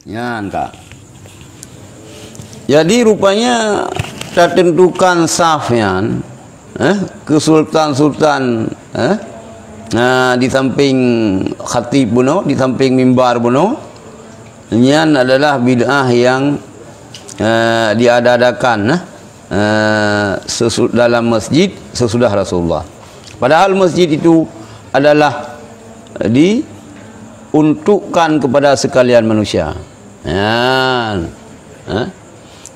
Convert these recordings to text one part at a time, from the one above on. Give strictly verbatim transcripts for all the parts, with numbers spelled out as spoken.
Nyan ka. Jadi rupanya tatentukan saf nyan, eh, keu sultan-sultan, eh, nah, di samping khatib bunoe, di samping mimbar bunoe, nyan adalah bid'ah yang, eh, diada-adakan, eh. Eh, sesu-, dalam masjid sesudah Rasulullah. Padahal masjid itu adalah diuntukkan kepada sekalian manusia. Nyan. Eh?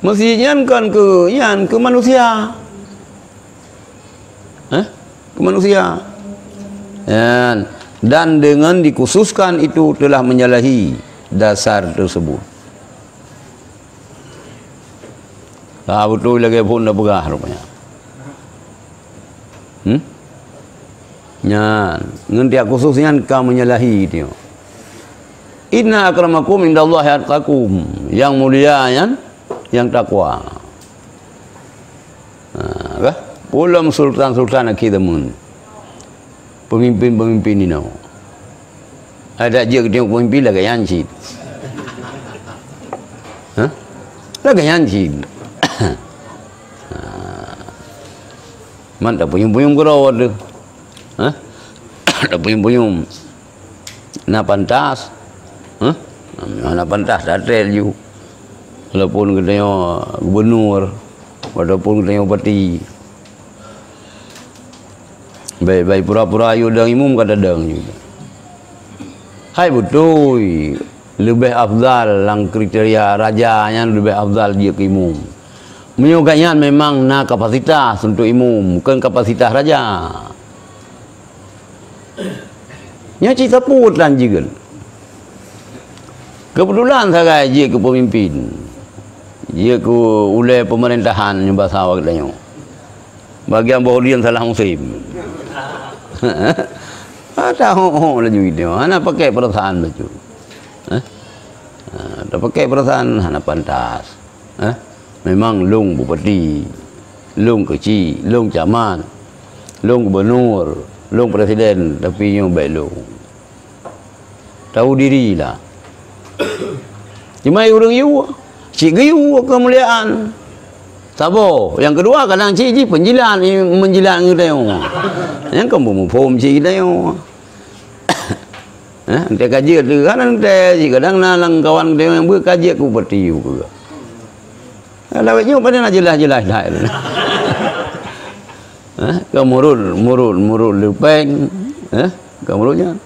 Masjid nyan kan ke, nyan ke manusia. Eh? Ke manusia. Nyan. Dan dengan dikhususkan itu telah menyalahi dasar tersebut. Ah, beutôi lagèe phon na peugah rupanya. Hmm? Nyan, ngon tiap khusus nyan ka menyalahi dia. "Inna akramakum indallahi atqakum." Yang mulia nyan yang takwa. Ha, bah? Ulama sultan-sultan akhé zaman. Pemimpin-pemimpin inoe. Adak jeuet keu pemimpin lagèe nyan cit. Hah? Lagèe nyan cit. Ha. Man tapunyuem-punyuem keudroe teuh. Hah? Tapunyuem-punyuem. Na pantas. Hah? Na pantas tatel ju. Walaupun geutanyoe gubernur, walaupun geutanyoe bupati. Bai, bai pura-pura yue dong imum ka tadong ju. Hai beutôi, leubeh afdal lam kriteria raja nyan leubeh afdal jeuet keu imum. Meunyoe gobnyan memang na kapasitas untuk imum, bukon kapasitas raja. Nyoe cit sapeue tan jeuet. Keubeutulan sagai jeuet keu peumimpin. Jeuet keu ulèe peumeurintah nyoe basa awak geutanyoe. Bagian boh ulèe salah musém. Ada hok-hok laju itu. Hana pakai perasaan laju. Eh? Ha, tapakai perasaan hana pantas. Eh? Memang lôn bupati, lôn keuchik, lôn camat, lôn gubernur, lôn presiden, tapi nyoe bèk lôn. Tahu diri lah. Cuma ureueng yue, cit geuyue keumuliaan. Saboh, nyang keudua kadang cit jih penjilat, menjilat ngon geutanyoe. Nyang ka muphom cit geutanyoe. Eh, entah ka jeuet tu kan, entah jih kadang na lam kawan geutanyoe nyang beuet ka jeuet keu bupati keu. Lawét nyoe pada na jeulaih-jeulaih that. Eh, ka murut, murut, murut lupeng. Eh, ka murut nyan.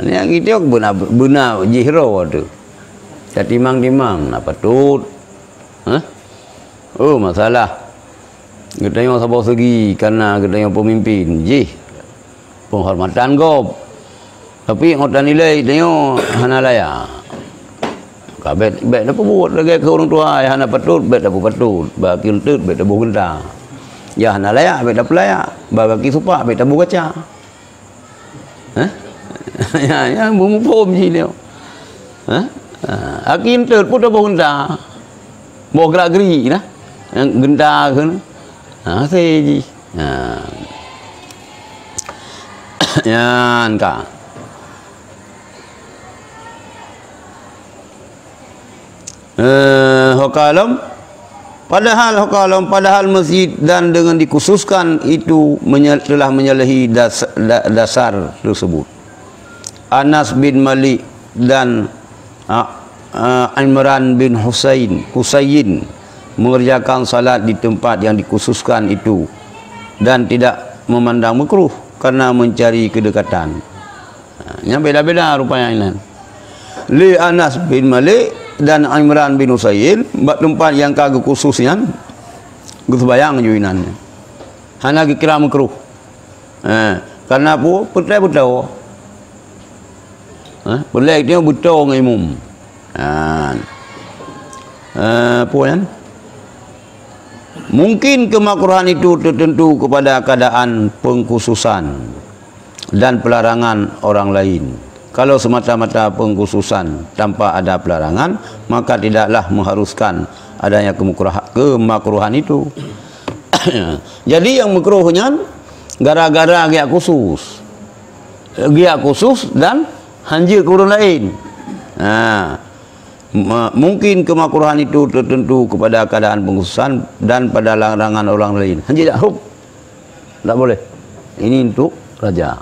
Ni yang gitu beuna, beuna jih roh tu. Tatimang-timang na patut. Eh? Oh, masalah. Geutanyoe saboh segi kana geutanyoe peumimpin jih. Penghormatan gob. Tapi ngon tanilai tanyoe hana layak. Ka bèk, bèk tapeubuet lagèe keu ureueng tuha, nyang hana patôt, bèk tapeupatot. Bak gaki eunteut, bèk taboh geunta. Nyang hana layak, bèk tapeulayak. Bak gaki supak, bèk taboh gaca. Hah? Ya, ya, muphom jih nyoe. Hah? Ha, gaki eunteut pun taboh geunta. Boh gerak-gerik dah. Nyang geunta kheun. Ha, hase jih. Ha. Nyan ka. Eh, ho ka lom. Padahal ho ka lom, padahal masjid dan dengan dikhususkan itu menye-, telah menyalahi das-, da-, dasar tersebut. Anas bin Malik dan, a, a, Imran bin Husain, Husain mengerjakan salat di tempat yang dikhususkan itu dan tidak memandang makruh karena mencari kedekatan. Ha, nyan beda-beda rupanya inan. Lé Anas bin Malik dan Imran bin Husain bak teumpat nyang ka geukhusus nyan geuseumayang ju inan nyan. Hana geukira makruh. Ha, karena peue? Peureulèe beutôi. Ha, peureulèe tanyoe beutôi ngon imum. Ha. Eh, peue nyan? Mungkin kemakruhan itu tertentu kepada keadaan pengkhususan dan pelarangan orang lain. Kalau semata-mata pengkhususan tanpa ada pelarangan, maka tidaklah mengharuskan adanya kemakruha-, kemakruhan itu. Jadi yang makruh nyan gara-gara geujak khusus. Geujak khusus dan hanjeuet keu ureueng laén. Ha. Ma-, mungkin kemakruhan itu tertentu kepada keadaan pengkhususan dan pada larangan orang lain. Hanya tidak hukum. Tak boleh. Ini untuk raja.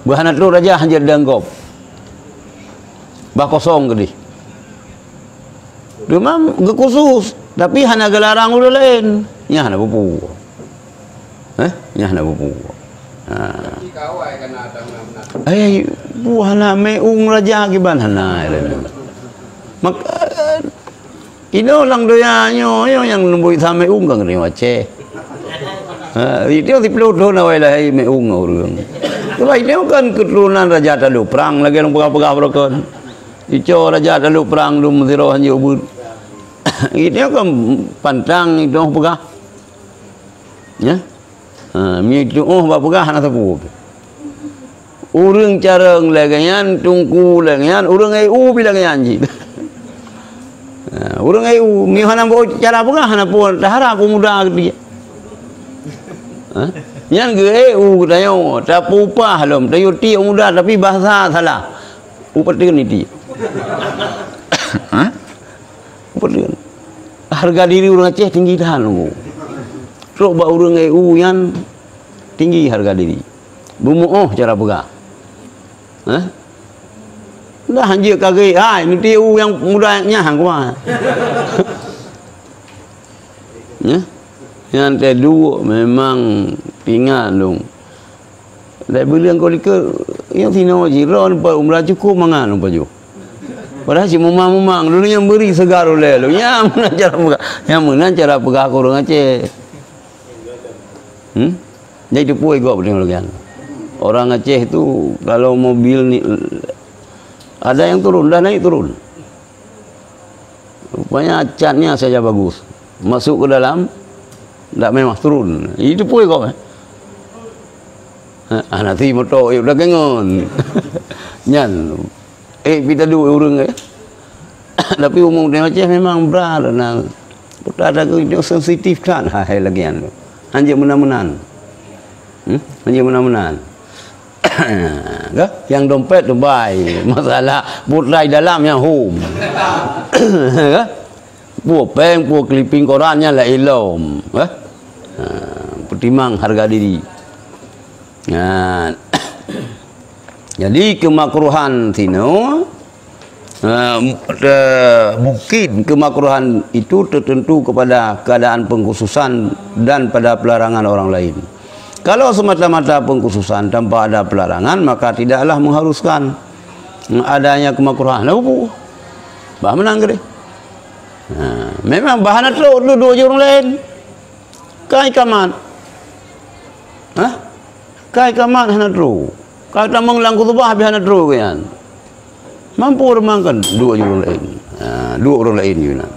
Bah hana troh raja hanya dianggap. Bah kosong keudeh. Cuma geukhusus, tapi hana geularang ureuëng laén. Nyan hana peue-peue. Eh, nyan hana peue-peue. Ha. Eh, buah hana meu'ueng raja kiban hana. Mak-, Inoe lam donya nyoe, nyoe nyang leumboi samé ung ka ngeureueng Aceh. Ha, itu siploh thon awai lahé mé ung ureueng. Sebab itu kan keturunan Raja Taluk Prang lagée lôn peugah-peugah baroe kon. Ico Raja Taluk Prang dum sidroe hanjeuet ubeuet. Itu kan pantang itu peugah. Ya. Ha, mi tuoh bak peugah hana sapeue. Ureuëng carông lagée nyan, teungku lagée nyan, ureuëng E U pih lagée nyan cit. Ha, ureuëng E U, mi hana beu cara peugah, hana peue taharab peumuda geutie. Ha? Nyan geu E U geutanyoe, tapeuupah lom, tayue tiek peumuda, tapi bahasa salah. Upateuen iti. Ha? Upateuen. Harga diri ureuëng Aceh tinggi that, Teungku. Trok bak ureuëng E U nyan tinggi harga diri. Beumuoh cara peugah. Hah? Dah hanjeuet kagée, hai, nanti U nyang muda nyan hang kuat. Ya? Nyang teuduek memang pingat dong. Lé buleuen ko likot, nyang sinoe jih, ron pat umrah cukup mangat lôn pajoh. Padahal cit mumang-mumang, lôn nyang beri segar ulée lôn. Nyang meunan cara peugah, nyang meunan cara peugah keu ureuëng Aceh. Hmm? Jadi teupeue gob deungon lagée nyan. Orang Aceh tu kalau mobil ni ada yang turun, dah naik turun. Rupanya catnya saja bagus. Masuk ke dalam, dak memang turun. Itu pun kok. Ha, nanti motor yuk dah kengon. Nyan. Eh, kita dua orang eh. Tapi umum di Aceh memang bra na. Putra ada ke sensitif kan. Hai lagi anu. Hanjeuet meunan-meunan. Hmm? Hanjeuet meunan-meunan. Ka? Yang dompet tu bai. Masalah putra di dalam yang hom. Ka? Pue péng, pue clipping koran nyan laén lom. Ka? Ha, peutimang harga diri. Nah. Jadi kemakruhan sinoe, eh, te-, mungkin kemakruhan itu tertentu kepada keadaan pengkhususan dan pada pelarangan orang lain. Kalau semata-mata pengkhususan tanpa ada pelarangan, maka tidaklah mengharuskan adanya kemakruhan. Lalu bah meunan keudeh. Ha, memang bah hana trok duek-duek jih ureuëng laén. Kai kamat. Hah? Kai kamat hana trok. Kai tamong lam khutubah habéh hana trok nyan. Mampu ureuëng kan duek jih ureuëng laén. Ha, duek ureuëng laén jih na.